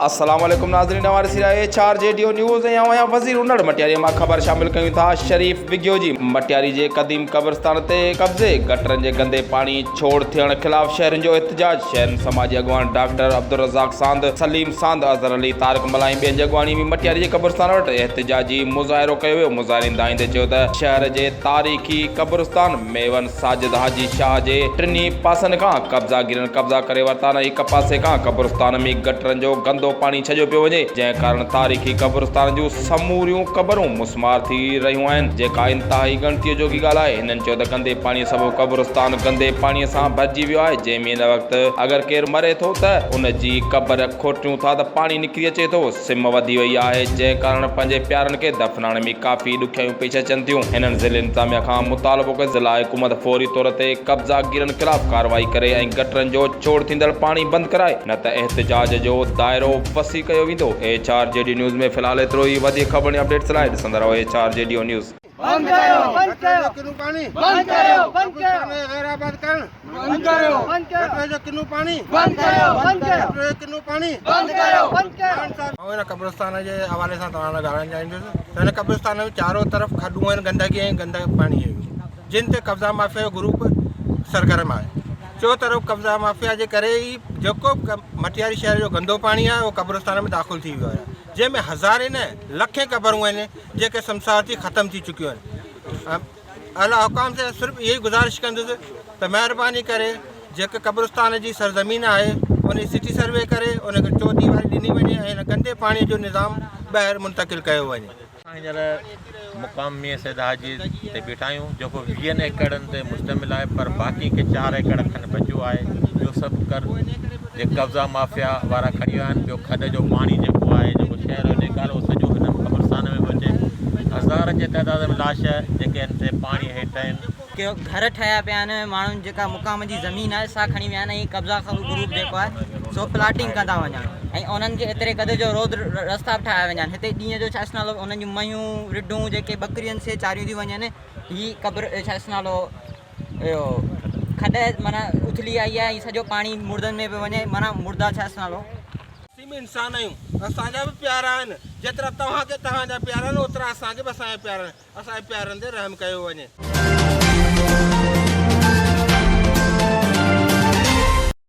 السلام عليڪم ناظرين اوهان ڏسي رهيا H R G D O news ۽ آئون آهيان وزير انڙ مٽياري مان خبر شامل ڪيون ٿا شريف وگهيو جي مٽياري جي قديم قبرستان تي قبضي گٽرن جي گندي پاڻي ڇوڙ ٿيڻ خلاف شهرين جو احتجاج شهرين سماجي اڳواڻ ڊاڪٽر عبدالرزاق ساند سليم ساند اظهر علي طارق ملاح ۽ ٻين جي اڳواڻي ۾ مٽياري جي قبرستان وٽ احتجاجي مظاهرو ڪيو ويو مظاهرين دانهيندي چيو ته شهر جي تاريخي قبرستان ميون ساجد حاجي شاهه جي ٽنهي پاسن کان قبضاگيرن قبضا ڪري ورتا آهن ۽ هڪ پاسي کان قبرستان ۾ گٽرن جو گندو پاڻي ڇڏيو پيو وڃي جنهن ڪارڻ تاريخي قبرستان جون سموريون قبرون مسمار ٿي رهيون آهن جيڪا انتهائي ڳڻتي جوڳي ڳالهه آهي هنن چيو ته گندي پاڻي سبب قبرستان گندي پاڻي سان ڀرجي ويو آهي جنهن ۾ هن وقت اگر ڪير مري ٿو ته ان جي قبر کوٽيون ٿا ته پاڻي نڪري اچي ٿو سم وڌي وئي آهي، جنهن ڪارڻ پنهنجي پيارن کي دفنائڻ ۾ ڪافي ڏکيائيون پيش اچن ٿيون. هنن ضلعي انتظاميا کان مطالبو ڪيو ضلعي حڪومت فوري طور تي قبضا گيرن خلاف ڪارروائي ڪري ۽ گٽرن جو ڇوڙ ٿيندڙ پاڻي بند ڪرائي نه ته احتجاج جو دائرو وسيع ڪيو ويندو. ايڇ آر جي ڊي نيوز ۾ في الحال ايترو ئي وڌيڪ خبرن ۽ اپڊيٽس لاء ڏسندا رهو ايڇ آر جي ڊي نيوز. بند ڪيو بند ڪيو گٽر جو ڪنو پاڻي بند ڪريو بند ڪيو قبرستان کي غير آباد ڪرڻ بند ڪريو بند ڪيو گٽر جو ڪنو پاڻي بند ڪريو بند ڪيو گٽر جو ڪنو پاڻي بند ڪريو بند ڪيو. آئون هن قبرستان جي حوالي سان توهان سان ڳالهائڻ چاهيندس ته هن قبرستان ۾ چارو طرف کڏون آهن گندگي ۽ گند پاڻي جون جن تي قبضا مافيا جو گروپ سرگرم آهي چو طرف قبضا مافيا جي ڪري ئي جيڪو به مٽياري شهر جو گندو پاڻي آهي اهو قبرستان ۾ داخل ٿي ويو آهي جنهن ۾ هزارين نه لکين قبرون آهن جيڪي سمسار ٿي ختم ٿي چڪيون آهن اعليٰ حڪام سان صرف اها ئي گذارش ڪندس ته مهرباني ڪري جيڪي قبرستان جي سرزمين آهي ان جي سٽي سروي ڪري ان کي چوديواري ڏني وڃي ۽ ان گندي پاڻي جو نظام ٻاهر منتقل ڪيو وڃي. اسان هينئر مقام ميين سيد حاجي تي بيٺا آهيون جيڪو ويهن ايڪڙن تي مشتمل آهي پر باقي کي چار ايڪڙ کن بچيو آهي ٻيو سڀ ڪر جي قبضا مافيا وارا کڻي ويا آهن ٻيو کڏ جو پاڻي جيڪو آهي جيڪو شهر جو نيڪال اهو سڄو هن قبرستان ۾ پيو اچي هزارن جي تعداد ۾ لاش جيڪي آهن سي پاڻي هيٺ آهن. ڪي گهر ٺهيا پيا آهن ماڻهن جيڪا مقام جي زمين آهي سا کڻي ويا آهن ۽ قبضا گروپ جيڪو آهي سو پلاٽنگ ڪندا وڃن ۽ انهن کي ايتري قدر جو روڊ رستا به ٺاهيا وڃن هتي ڏينهن جو ڇا نالو انهن جون ميون رڍون جيڪي ٻڪريون سي چاريون ٿيون وڃن هي قبر ڇا نالو اهو کڏ معنيٰ اٿلي آئي آهي ۽ سڄو پاڻي مردن ۾ پيو وڃي معنيٰ مردا ڇا نالو. اسين به انسان آهيون اسان جا به پيارا آهن جيترا توهان کي توهان جا پيارا آهن اوترا اسان کي به اسان جا پيارا آهن اسان جي پيارن تي رحم ڪيو وڃي.